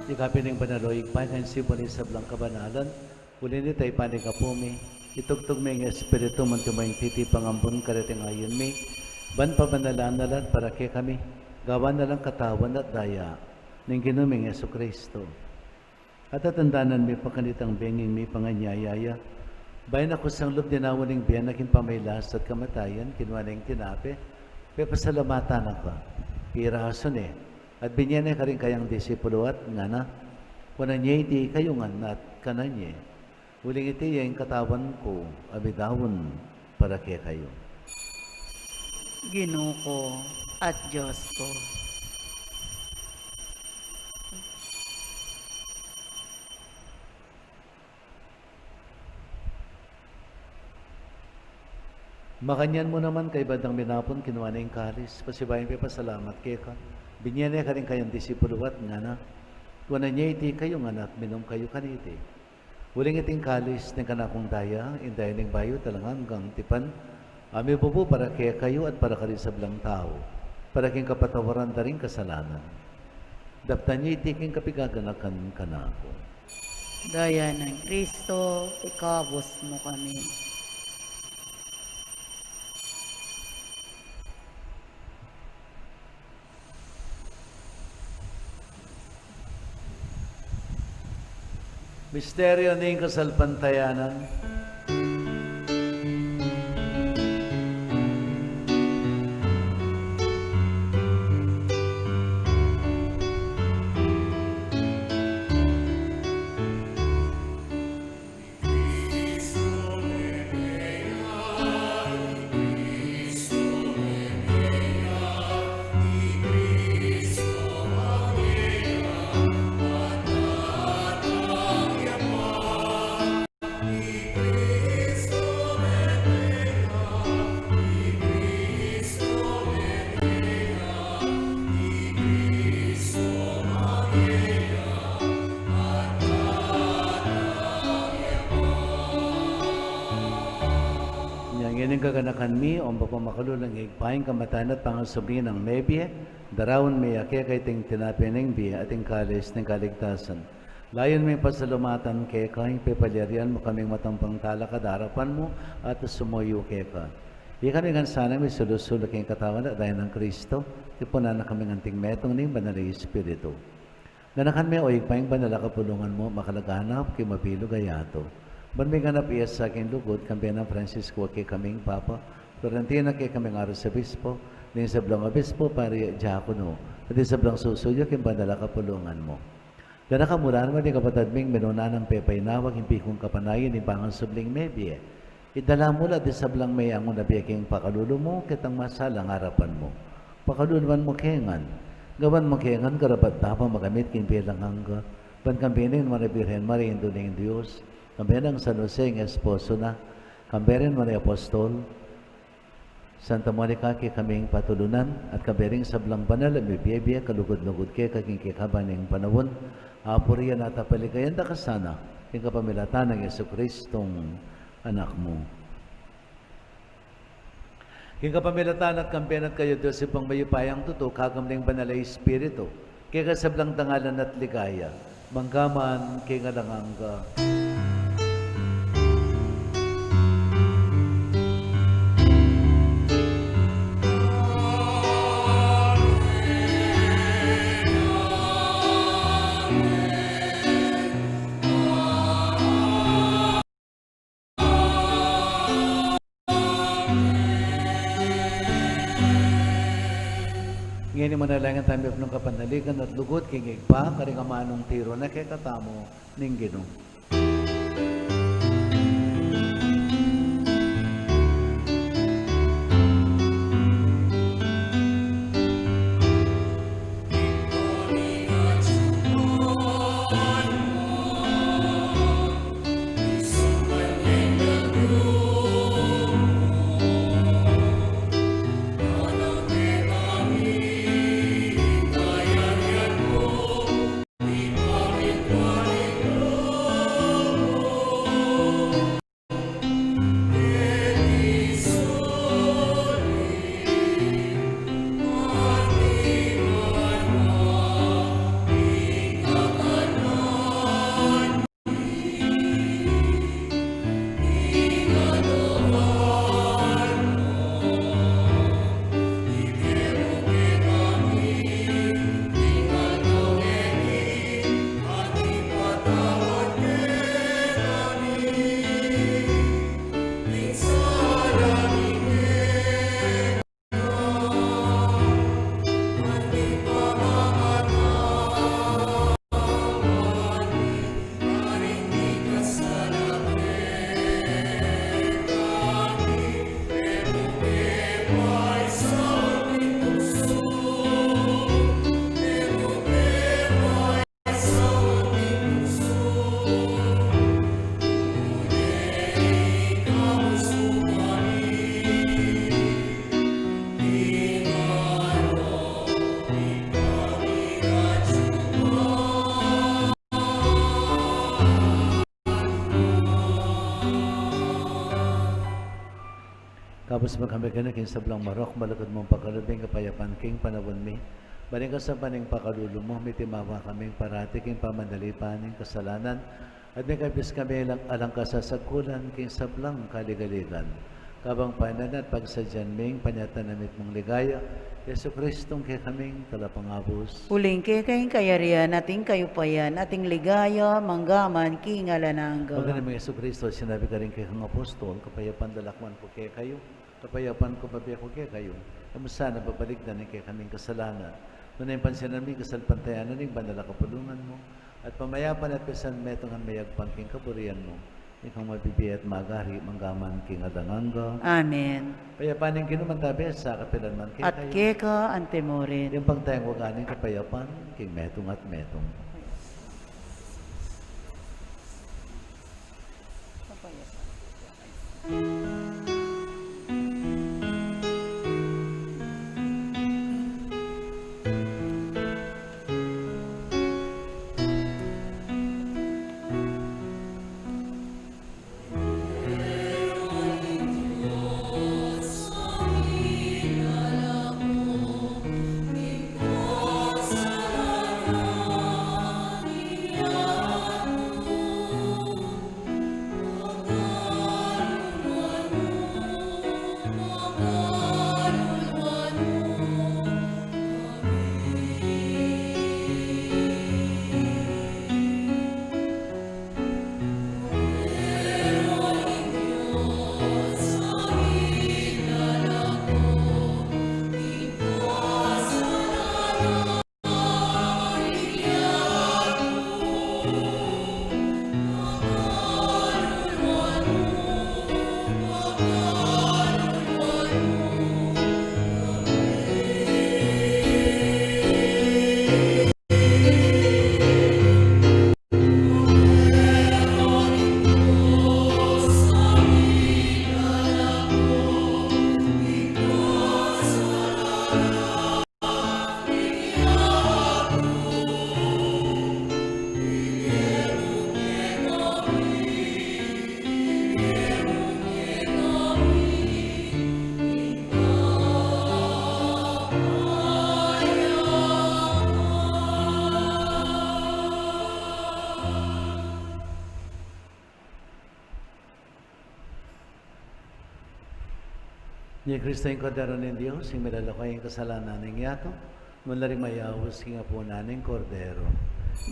Ikabin ing banal, o Ibpa, ing kaisipan ning sablang kabanalan, uli na nita ipanyawad mu, itubud mu ing Espiritu mu, antimo ing titipang ambun kareting ayun mi, ban pabanalan na la at para kekami, gawan na lang katawan at daya ning Ginu ming Jesucristo. At tatandanan mi pa kanitang benging mipanganyaya ya, bayu na kusang lub dinaun ning bie na king pamagkasakit at kamatayan, kinua ne ing tinape, pepasalamatan na ka, pirasu ne, at binie ne karing kayang disipulo at ngana: Kuanan ye iti kayu ngan at kanan ye, uling iti ya ing katawan ku a midaun para kekayu. Ginu ku at Dios ku. Makanyan mu naman, kaybat dang minapun, kinua ne ing kalis, pasibayu yang pepasalamat keka, binie ne karing kayang disipulo at ngana: Kuanan ye iti kayu ngan at minum kayu kaniti, uling iti ing kalis ning kanakung daya, ing daya ning bayu at alang anggang tipan, a mibubu para kekayu at para karing sablang tau, para king kapatawaran da ring kasalanan. Daptan ye iti king kapigaganakan kanaku. Daya nang Kristo, ikabus mu kami. Misteryu ning kasalpantayanan. Inya ngeni, kaganakan mi, o Ibpa, makalulu ning Ibpa, ing kamatayan at pangasubli nang mebie, daraun mi keka iting tinape ning bie at ing kalis ning kaligtasan. Layun ming pasalamatan keka ing pepalyarian mu kaming matampang talakad king arapan mu at sumuyu keka. Ikami ngan sana misulu-sulu king katawan at daya nang Kristo, tipunan na kaming anting metung ning Banal a Espiritu. Ganakan me, o Ibpa, ing banal a kapulungan mu makalaganap king mabilug a yatu, ban miganap ya sa king lugud, kambe nang Francisco a kekaming Papa, Florentino a kekaming Arsobispo, ding sablang obispo, pari, diakono, at ding sablang susuyu king banal a kapulungan mu. Ganakan mu la naman ding kapatad ming minuna nang pepainawa king pikung kapanayan ning pangasubling mebie, Idala mu la ding sablang meangu na bie king pakalulu mu, ketang masalang arapan mu. Pakaluluan mu ke ngan. Gawan mu ke ngan karapat-dapat makamit king bie alang angga. Ban kambe ning Nuan a Birhen Maria, Indu ning Dios, kambe nang San Jose, ing esposo na, kambe ring Nuan a Apostol, Santa Monica, kekaming patulunan, at kambe ring sablang banal a mibie-bie kalugud-lugud keka king kekaban ning panaun, apurian at apaligayan da ka sana, king kapamilatan nang Jesucristong Anak mu. King kapamilatan na at kambe na at kaya, Dios Ibpang mayupayang tutu, kakamling banal a Espiritu, keka sablang dangalan at ligaya, mangga man king alang angga. Ngeni manalangin tamu king kapanaligan at lugud king Ibpa, karing amanung tiru na kekatamu ning Ginu. Kabus mu kami keni king sablang marok, malugud mung pakalub ing kapayapan king panaun mi. Ban king kasapan ning pakalulu mu, mitimawa kaming parati king pamanalipan ning kasalanan, at mikabus kami alang, alang kasasagkulan king sablang kaligaligan. Kabang panayan at pagsadyan mi ing panyatang na mitmung ligaya, Jesucristong kekaming Talapangabus. Uling keka ing kayarian, at ing kayupayan, at ing ligaya, mangga man king alang angga. Maganang Jesucristo, sinabi karing kekang apostol, kapayapan lakwan ku kekayu, kapayapan ku bibie ku kekayu. E mu sana babalikdan ing kekaming kasalanan, nune pansinan mu ing kasalpantayanan ning banal a kapulungan mu, at pamayapan at pisan metung ngan mayagpang king kaburian mu, ikang mabibie at magari mangga man king alang angga. Amen. Ing kapayapan ning Ginu manatili sa kapilan man kekayu. At keka antimurin. Ing pangtayang waga ning kapayapan king metung at metung. Ini Kristo ing Kordero ning Dios, ing milalako ing kasalanan ning yatu. Mula ring mayaus king apunan ning Kordero.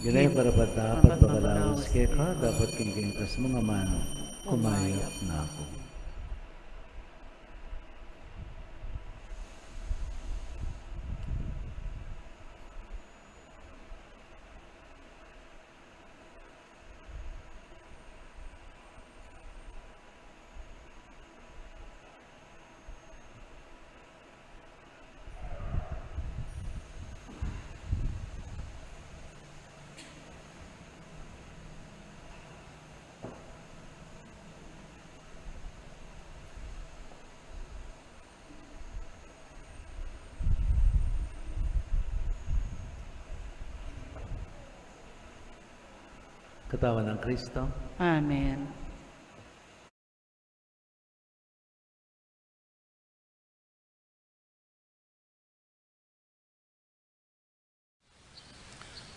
Ginaya karapat-dapat pagkalaus keka, dapot king kekang mung amanu, kumayap na ku. Katawan nang Kristo. Amen.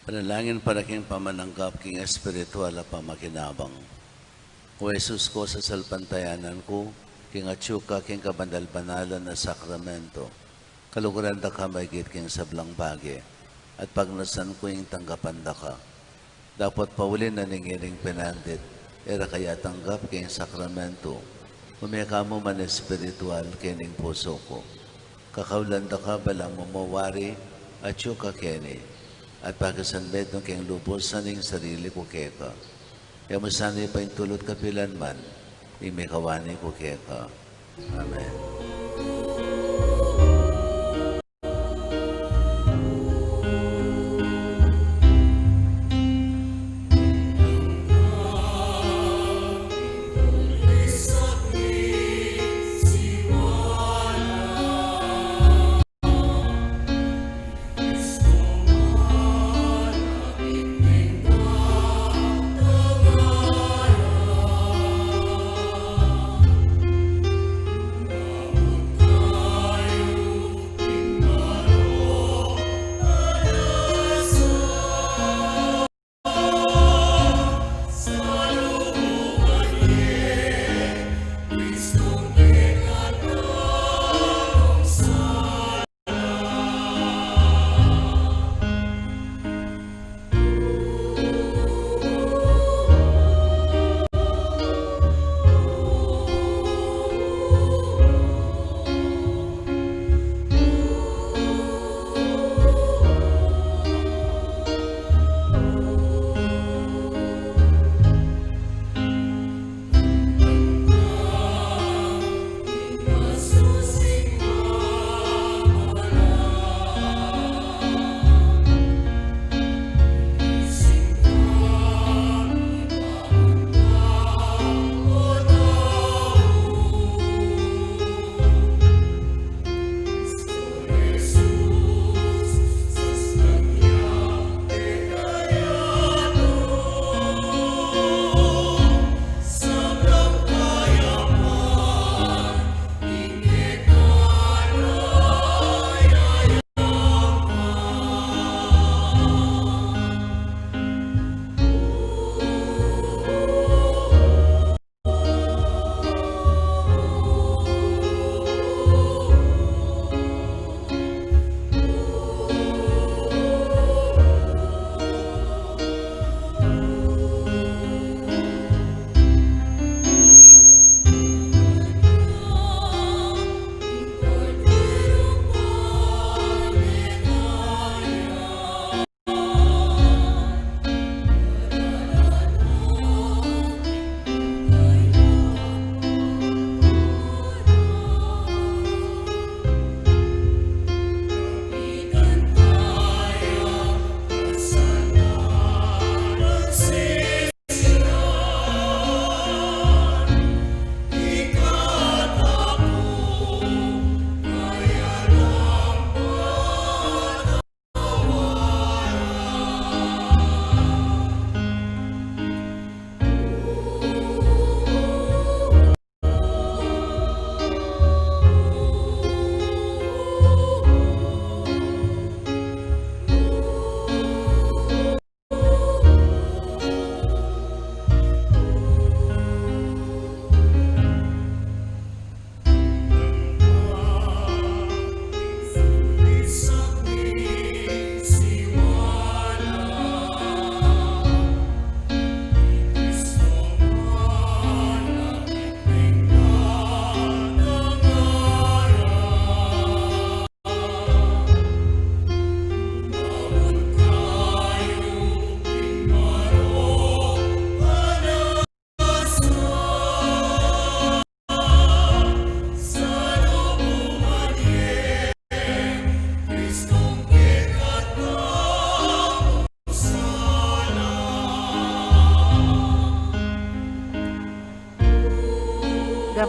Panalangin para king pamananggap king espiritual a pamakinabang. O Jesus ku, sasalpantayanan ku king atyu ka king kabanal-banalan a sakramento. Kaluguran da ka maigit king sablang bage, at pagnasan ku ing tanggapan da ka. Dapot pauli na ning iring penandit, e ra ka ya tanggap king sakramento, ume ka mu man espiritual kening pusu ku. Kakaulan da ka balang mumuari, atyu ka keni, at pakisanmetung keng lubus ing sarili ku keka. E mu sana ipaintulut kapilan man ing mikawani ku keka. Amen.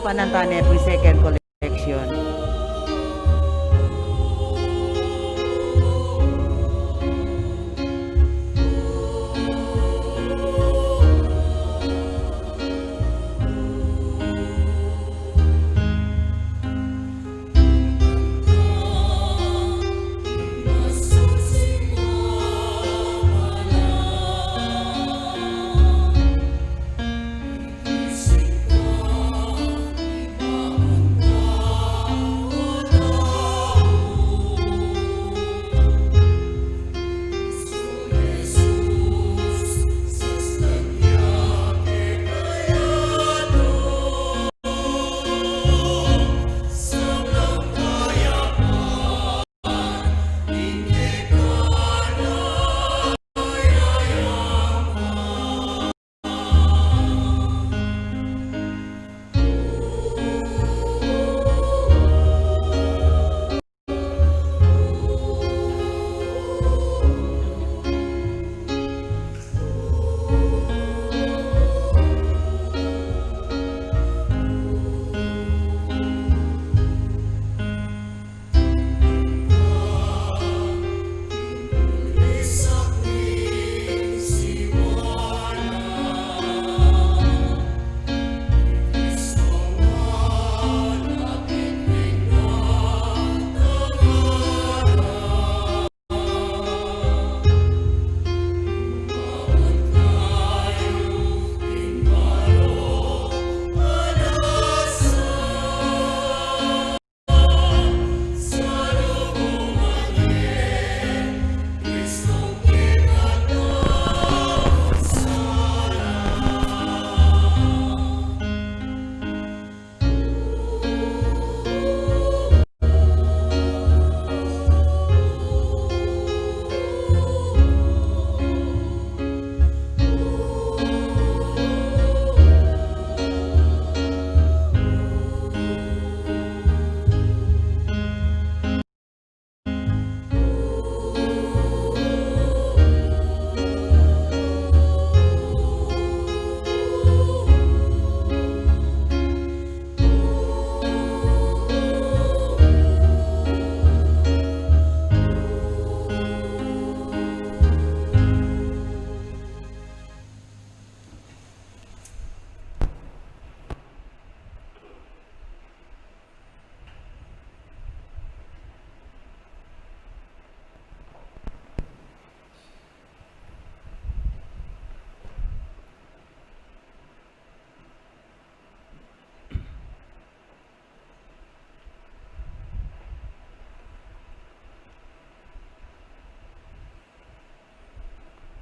Panantanepu ing second collection.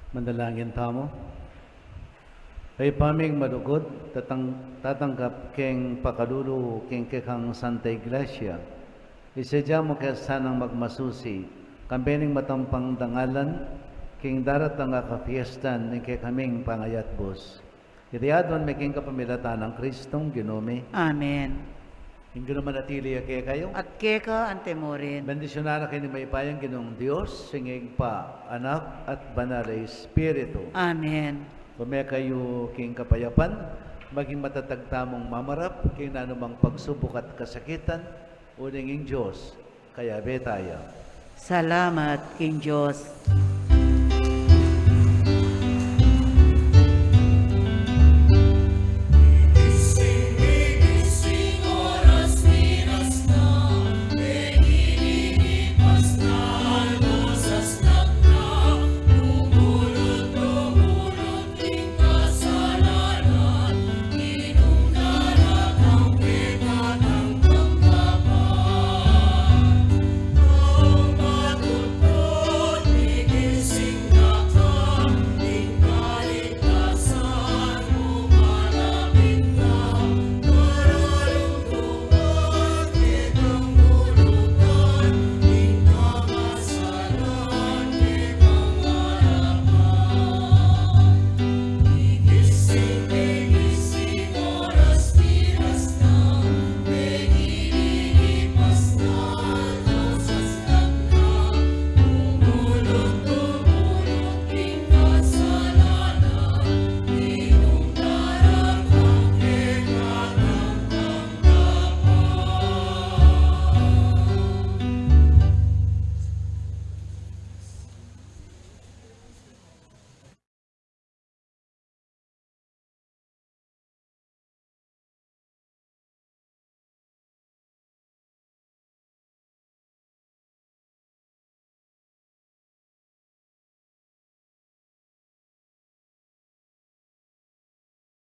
Manalangin tamu. Ibpa ming malugud, tatang-, tatanggap keng pakalulu king kekang Santa Iglesia. Isadya mu ke sanang magmasusi, kambe ning matampang dangalan, king daratang a kapiestan ning kekaming pangayatbus. Iti aduan mi king kapamilatan nang Kristong Ginu mi. Amen. Ing Ginu manatili ya kekayu. At keka antimurin. Bendisyunan na kayu ning mayupayang Ginung Dios, ing Ibpa, Anak, at Banal a Espiritu. Amen. Ume kayu king kapayapan, maging matatag tamung mamarap king nanumang pagsubuk at kasakitan, uling ing Dios kayabe taya. Salamat king Dios.